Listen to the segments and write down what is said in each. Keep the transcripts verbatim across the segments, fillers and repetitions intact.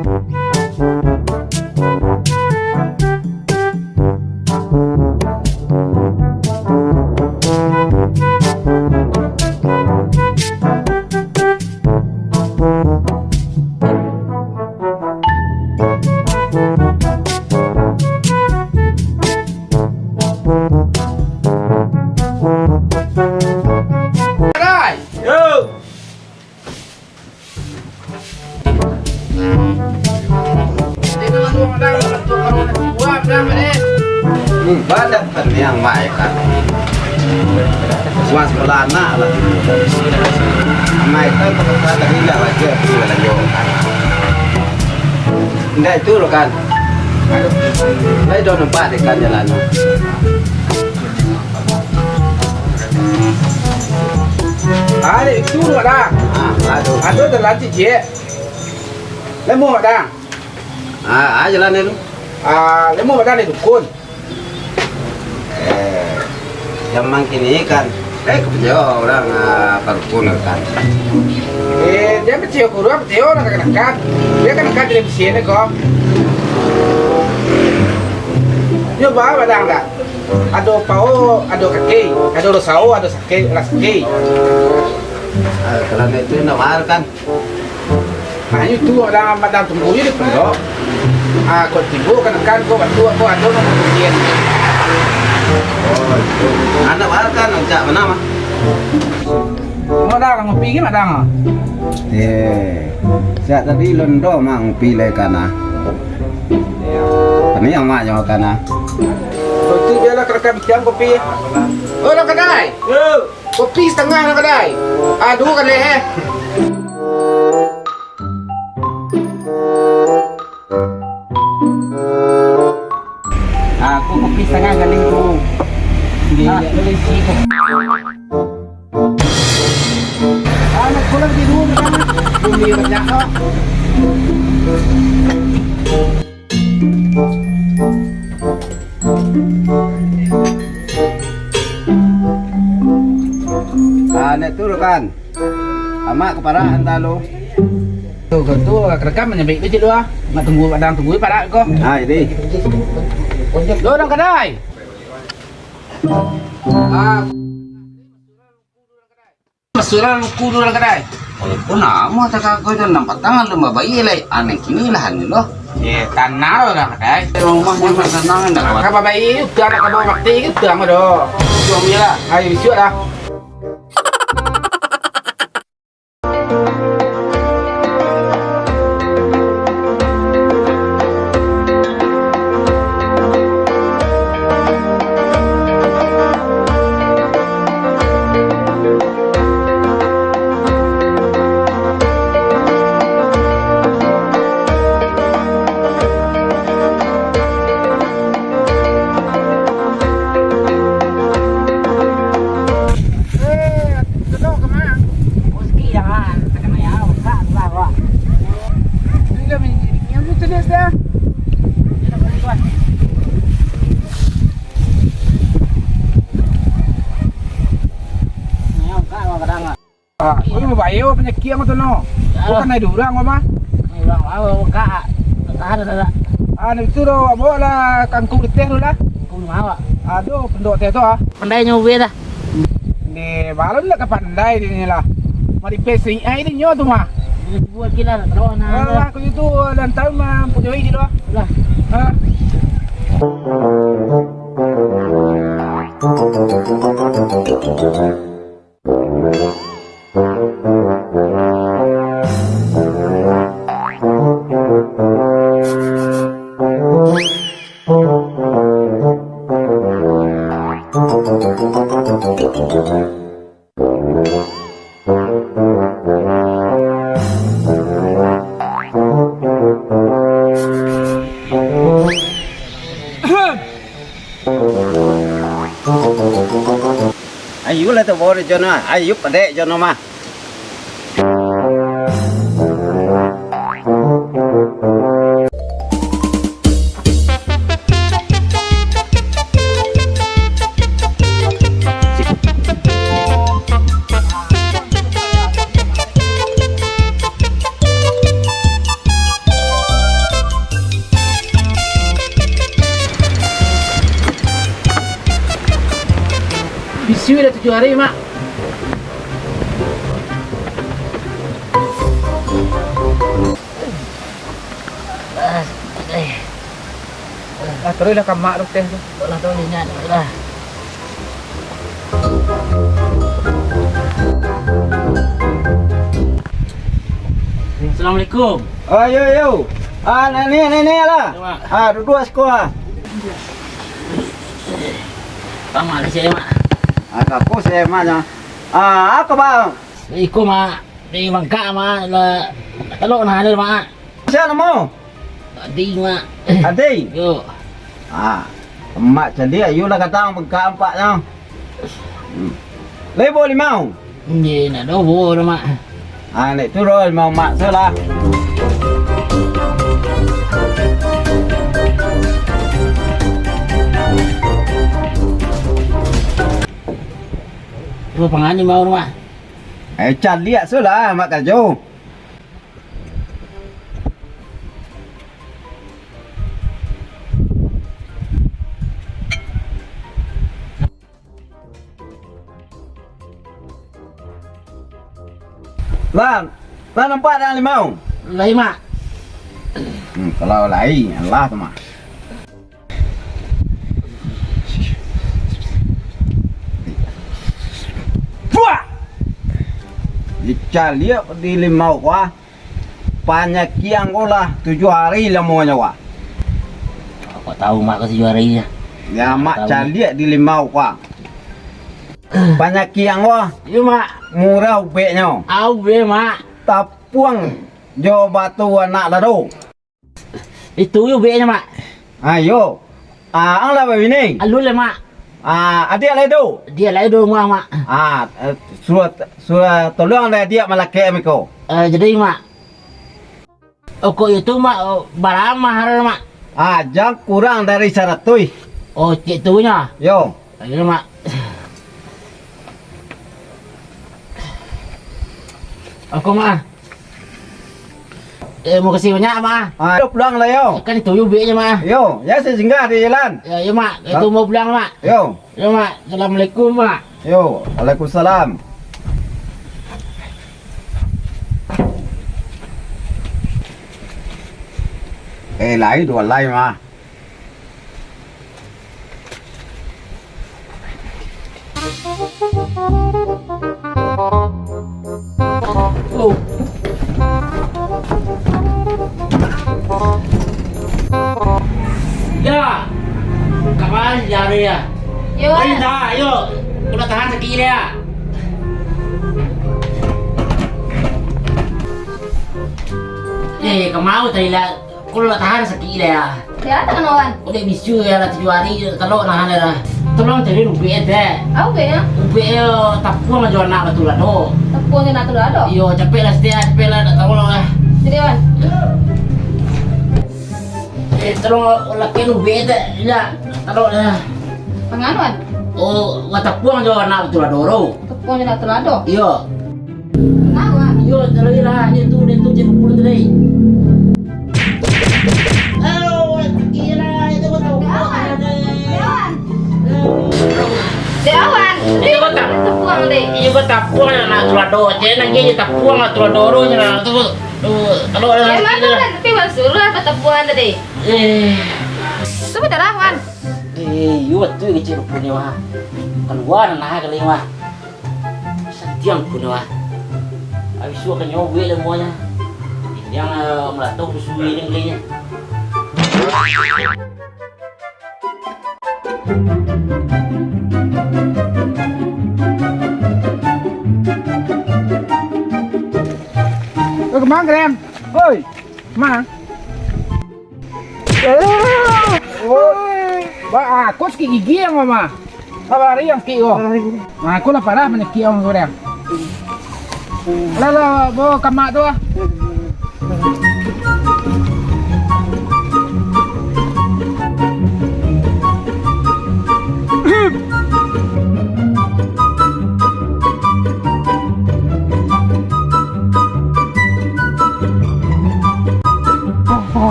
Yo. Hmm, banyak paniang mai kan. Suan sekolah anak lah. Mai kan tempat tadi ndak lagi, aku lagi kan. Ndak itu lo kan. Ndak itu nampak di kan jalan. Ah, itu lo dah. Ah, aduh. Aduh, dah lanjut, Cik. Lemo, Madang. Ah, ah, jalan ni tu. Ah, lemo, Madang, ni dukun. Eh, zaman kini kan, eh, kapacayo urang, ah, parukun kan. Eh, jan pacayo ka urang, pacayo lah ka kanakanak. Bia kanakanak di siko. Yo, ba, Madang, dak? Ado pao, ado kaki, ado urang sao, ado sakik, lah sakik. Ah, kalau itu ndak mahal kan? Nah, itu urang Madang tunggu je di pondok. Ah, kok tibo kan, kan, kok waktu aku ado nak kemudian. Oh, itu. Anak baru kan, cak mana, mah? Madang, ngopi ke, Madang? Eh, sejak tadi londo, mak, ngopi lai kana. Paniang, mak, nyo kana. Oh, tu biarlah kerekam jam kopi. Oh, dah kedai. Yo. Kopi satangah lah kadai. Aduh, kadai, eh. Aku kopi satangah gali tu. Di, ah, isi tu. Anak sekolah di rumah kan. Beli banyak kok. Ah, nek tu lo kan. Amak kaparak anta lo. Tu, tu, tu, kerekam manyambaik tu cik lo ah. Nak tunggu, kadang tunggu parak ko. Ah, ini. Lo, urang kadai. Ah. Masuaklah luku tu urang kadai. Walaupun namo takah ko jan nampak tangan lun babayia lai, aneh kini lah anu lo. Eh, tanah lo urang kadai. Rumah nyaman tanah ndak kuat. Ka babayia utang, nak ka bawa mati utang do. Suami lah. Ayo, bisuak lah. Ah, kau ni babayo panyakik ang tu no. Bukan naik durang apa? Naik durang apa? Kak, kak ada dah. Ah, itu dah bawa lah kangkung geteh tu lah. Kangkung apa? Aduh, pendok teh tu ah. Pandai nyo ubeh dah. Ni, balun lah ka pandai di ni lah. Mari pe sing ai di nyo tu mah. Buat gila lah, terus nah. Alah, aku itu dan tahu mah punya ini doh. Lah. Ha. Ayo lah tu bawa di jono, ayo padek jono mah. Tujuah hari, Mak. Ah, taruihlah ka Mak tu teh tu. Lah tu, ingat lah. Assalamualaikum. Oh, yo, yo. Ah, nani, nani lah. Yo, Mak. Ah, duduak siko ah. Tamak di siko, Mak. Ah, kako siko, Mak, nyo. Ah, apo, Bang? Iko, Mak. Di Bangka, Mak. Lah, talok nah, ada, Mak. Sia namo? Adi, Mak. Adi? Yo. Ah, Mak caliak, iyo lah gadang bangka ampaknyo. Hmm. Lebo limau? Indak, indak ado bo doh, Mak. Ah, nek tu doh limau Mak se lah. Bo pangan limau, Mak. Eh, caliak se lah, Mak karajo. Lah, lah nampak dah limau? Lai, Mak. Hmm, kalau lai, alah tu, Mak. Buak! Dicaliak di limau ko ah. Panyakik ang ko lah tujuah hari lamonyo ko ah. Kok tahu, Mak, ko tujuah hari? Ya, Mak tahu. Caliak di limau ko ah. Panyakik ang ko ah. Iyo, Mak. Murah ubeknyo. Au be, Mak. Tapuang jo batu anak lado. Itu yo ubeknyo, Mak. Ah, yo. Ah, ang lah babini? Alun lai, Mak. Ah, adiak lai ado? Adiak lai ado rumah, Mak. Ah, eh, suruah, suruah tolong lai adiak malakek miko. Eh, jadi, Mak. Okok itu, Mak, bara mah haro, Mak? Ah, jan kurang dari saratuih. Oh, cik tu nyo? Yo. Ayo, Mak. Okok, Mak. Eh, makasih banyak, Mak. Ah, yo pulang lah, yo. Kan itu yo ubeknyo, Mak. Yo, ya, singgah di jalan. Ya, yo, Mak. Itu mau pulang, Mak. Yo. Yo, Mak. Assalamualaikum, Mak. Yo, waalaikumsalam. Eh, lai, duo lai, Mak. Oh. Ya. Kapan jari ya? Yo. Ayo, dah, ayo. Udah tahan sakik ya. Eh, kamau tadi lah. Ko lah tahan sakik lah ya. Ya, tangan awan. Ko dek bisu ya lah tujuah hari, talok nahan lah. Tolong cari ubek teh. Au ubeknyo? Ubek yo tapuang jo anak batu lado. Tapuang jo anak batu lado? Iyo, capek lah, setia, capek lah, nak tahu lah. Jadi, Wan. Eh, tolong lakian ubek teh, ya, talok lah. Panganuan? Oh, wah tapuang jo anak batu lado tu. Tapuang jo anak batu lado? Iyo. Nah, Wan. Iyo, taruih lah, ni tu, ni tu, cek pukul tu deh. Aduh, gila, itu betul. Dawan. Dawan. Dawan. Iyo, betul. Tapuang deh. Iyo, betul, tapuang anak batu lado. Cek lagi tapuang anak batu lado tu, tu, tu, talok lah. Emang tu lah, tapi Wan suruah apa tapuang tadi? Eh. Tu betul lah, Wan. Eh, iyo, betul kecil rupunyo, wah. Kalua nah kali, wah. Santiang punyo ah. Abih tu akan nyobek lah muahnyo. Yang, eh, malatau kusui ni kalinya. Kau kemana, Graham? Oi, Ma. Oi. Ba, aku sakik gigi yang mama. Sabar, yang sakik ko. Nah, aku lah parah manyakik yang ko dia. Lah, lah, bawa ka mak tu ah.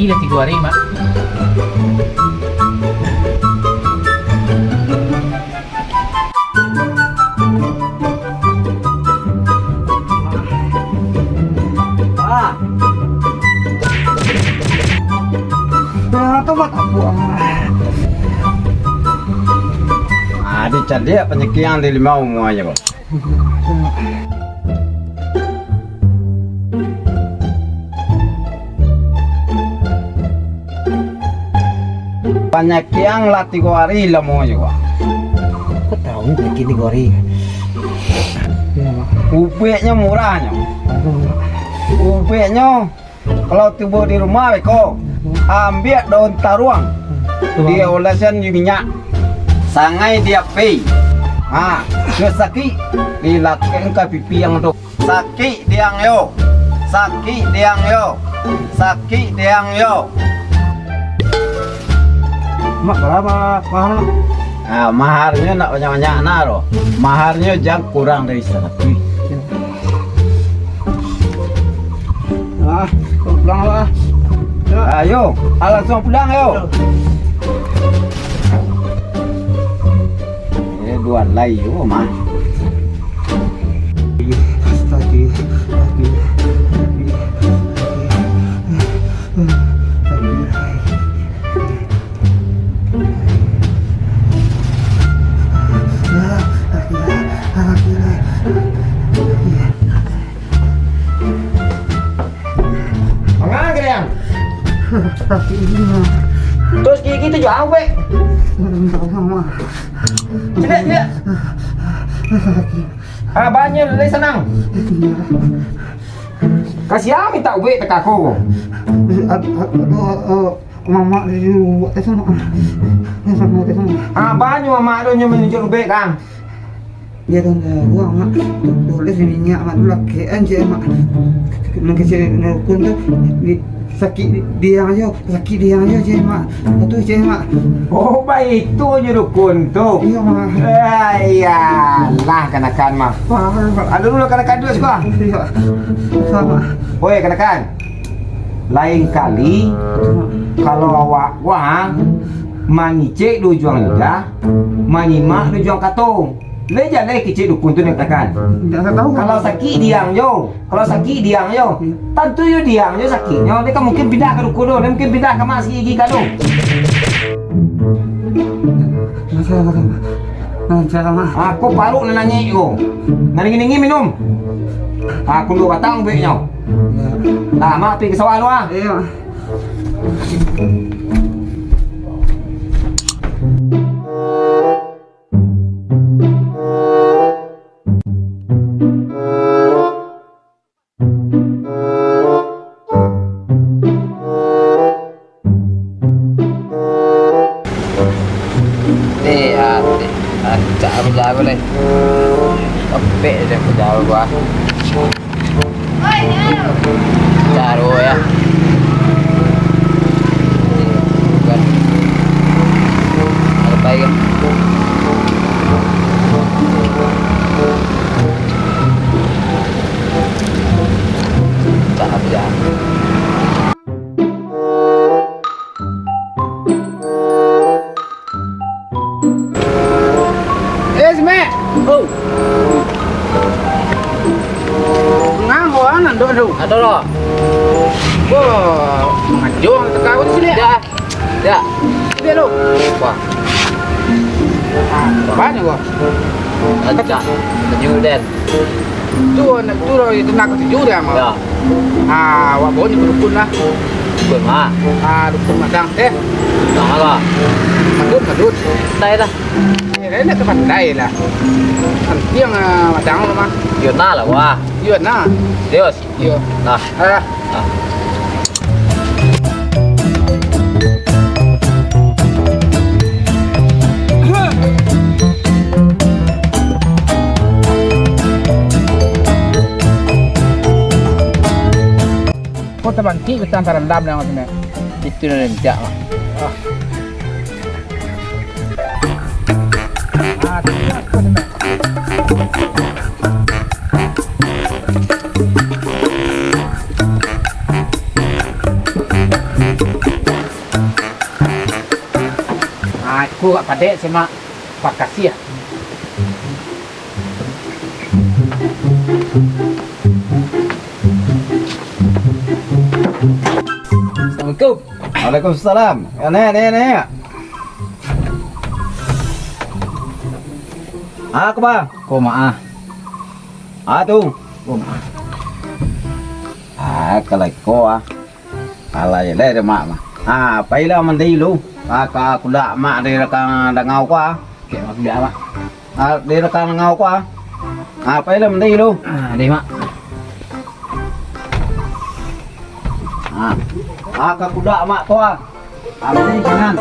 Ih, lah tigo hari, Mak. Ah. Nah, tomat aku, ah. Ah, dicaliak panyakiang di limau muahnyo, Bang. Panyakiang lah tigo hari lamonyo, Bang. Kok tahu panyakik tigo hari? Iyo, Bang. Ubeknyo murahnyo. Aduh. Ubeknyo Kalau tibo di rumah beko, ambiak daun taruang, diolesan di minyak, sangai di api. Ha, jo sakik, dilatihkan ka pipi ang tu. Sakik diang yo, sakik diang yo, sakik diang yo. Mak, bara maharnyo? Ah, maharnyo ndak banyak-banyak nah, doh. Maharnyo jan kurang dari saratuih. Ah, pulang lah. Yo. Ayo, ah, langsuang pulang, yo. Yo. Eh, duo lai yo, mah. Astaga, astaga, astaga. Mangaa kalian? Terus gigi tu jauh, Bek. Ciliak, ciliak. Ah, banyak, lai sanang. Kasian mintak ubek takako. Mamak tu suruah buek tu, Mak. Mak tu suruah. Ah, banyak mamak tu nyo manunjuak ubek, Kang. Dia tu, eh, buang, Mak. Tulis di minyak, Mak, tu lakekan je, Mak. Mangecek dukun tu, di, sakik di, diang je, sakik diang je, je, Mak. Tu je, Mak. Oh, baitu je dukun tu. Iyo, Mak. Eh, iyolah, kanakan mah. Paham, Mak. Anu dulu, kanakan dulu, suka. Iyo. Susah, Mak. Oi, kanakan. Lain kali, kalau awak wang, mangicek di ujuang lidah, manyimak di ujuang kato. Lai jaleh kecek dukun tu nak katakan. Indak tahu. Kalau sakik diang jo, kalau sakik diang jo, tantu yo diang jo sakiknyo. Dia kan mungkin pindah ka dukun tu, dia mungkin pindah ka mak sakik gigi ka tu. Masalah, masalah. Aku paruik nan nanyik ko. Nan dingin-dingin minum. Aku dua batang ubeknyo. Nah, mak pi ka sawah lu ah. Iyo. Teh, ah, teh. Ah, cak apa jago lai? Kepek je aku jago gua. Caro ya. Bukan. Ada baik ya. Cak apa jago? Eh, si Mek. Oh. Nganggo anan dok tu. Ado lo. Bo, mangajo teka di sini. Ya. Ya. Dia lo. Wah. Banyak gua. Acak. Penyu den. Tu, nak tu lah, itu nak ketujuh dia mah. Ya. Ah, awak bawa ni ke dukun lah. Dukun mah. Ah, dukun Madang. Eh. Madang apa? Madut, Madut. Pandai lah. Eh, nak ke pandai lah. Nanti yang, ah, Madang lo mah. Yo nah lah, wah. Yo nah. Serius? Yo. Nah. Ah. Ah. Ko tabangkik batang tarandam nan maksudnyo. Itu nan rancak, Mak. Ah. Ah, tu, tu, tu, tu. Ah, iko agak padek se, Mak. Makasih, ah. Assalamualaikum. Waalaikumsalam. Ya, nek, nek, nek. Ah, ko, Bang? Ko, Mak, ah. Ah, tu. Ko, Mak. Ah, kalau iko, ah. Alah, iyolah dek mak mah. Ha, pailah mandi lu. Ka, ka kudak mak di rakang dangau ko, ha. Oke, mak, kudak, mak. Ha, di rakang dangau ko, ha. Ha, pailah mandi lu. Ha, deh, mak. Ha. Ha, ka kudak mak ko, ha. Ha, mandi sinan.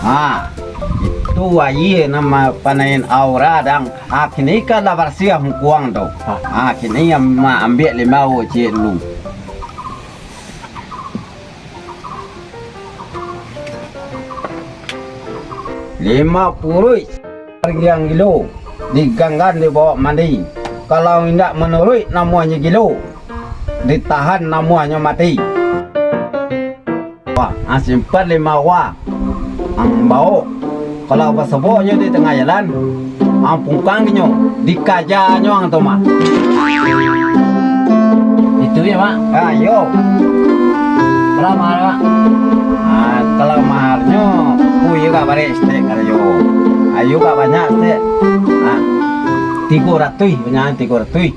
Ha, itu aia nan ma-, panain aura dang. Ha, kini kan lah barasiah mungkuang tu. Ha, kini ma-, ambiak limau ciek dulu. Lima puruik ariang gilo, diganggan dibawa mandi. Kalau indak manuruik, namuahnyo gilo, ditahan, namuahnyo mati. Wah, ang simpan lima wah, ang baok. Kalau basobok nyo di tangah jalan, ang pungkangnyo, dikajanyo ang tu mah. Itu yo, Mak? Ah, iyo. Bara mahal, Mak? Ah, kalau mahalnyo, ku iyo ka barek saketek karajo. Ayo ka banyak saketek. Ah, tigo ratuih, banyak tigo ratuih.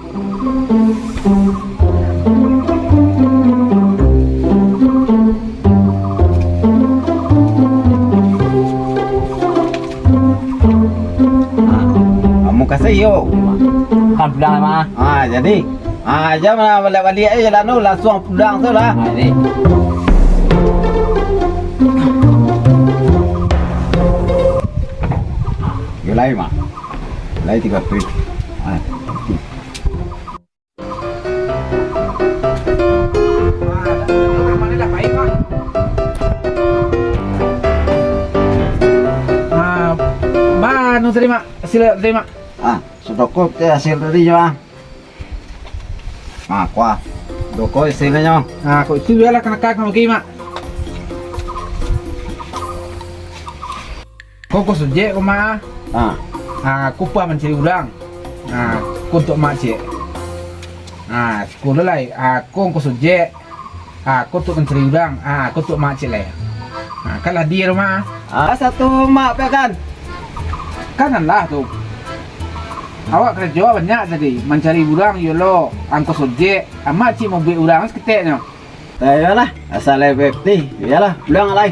Ah, mukasuik iyo. Kan pulang, Mak. Ah, jadi, ah, jam lah baliak-baliak aja lah, no, langsung pulang tu lah. Ah, jadi. Yo lai, Mak. Lai tigo puluah. Ah. Ah, ba, anu tadi, Mak. Hasil tadi, Mak. Ah, sudah kok teh hasil tadi, Mak. Ah, kuah. Sudah kok hasilnyo. Ah, kok itu bialah kanakan ka bagi, Mak. Ko, ko sujek ko, Mak. Ah. Ah, ko pa mancari urang. Ah, ko untuak Mak ciek. Ah, siko lo lai. Ah, ko, ko sujek. Ah, ko untuak mancari urang. Ah, ko untuak Mak ciek lai. Ah, kan lah di rumah. Ah, satu Mak pe kan? Kan lah tu. Awak karajo banyak tadi, mancari urang, yo lo, ang ko sujek. Ah, Mak ciek mabuek urang saketeknyo. Iyolah, asal lai bukti. Iyolah, pulang lai.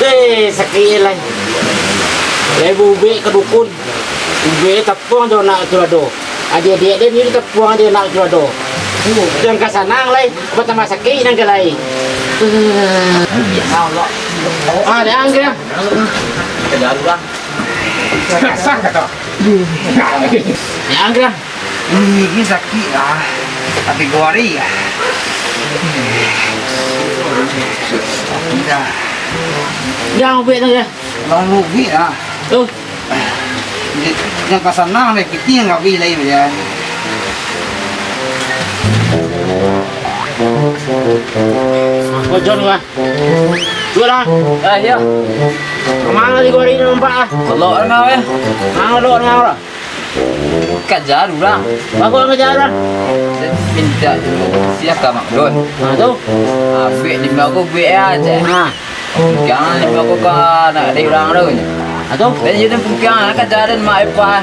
Eh, sakik lai. Lai baubek ka dukun. Ubek tapuang jo anak tu ado. Adiak-adiak den ni tapuang jo anak tu ado. Jan ka sanang lai, batambah sakik nan ka lai. Ah, dah angge. Kasar kata. Dah angge. Ih, ini sakik lah. Tapi dua hari lah. Sakik dah. Dah ubek tu ya. Lalu ubek lah. Tu. Jan ka sanang deh, piti nan ka bali lai bajalan. Ojon lah. Dua lah. Ah, iya. Kamano di gua hari ini nampak ah? Kalau orang ya. Mang lo orang lah. Kaja urang. Bagus kaja urang. Minta dulu. Siap ka Mak Don. Nah, tu. Abik di belagu bik aja. Nah. Jangan di belagu ka nak di urang tu. Nah, tu. Dan jadi pungkiang kaja dan mak ipah.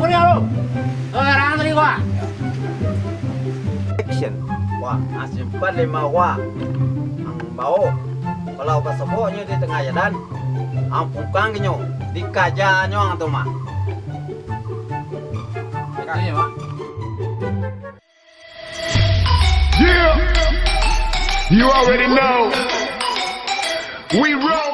kuliah lu. Kau ngarang tadi gua. Action. Wah, ang simpan limo wak. Ang bao. Kalau basoboknyo di tangah jalan, ang pukang inyo, dikajanyo ang tu mah. Betul ya, Mak? Yeah! You already know. We roll.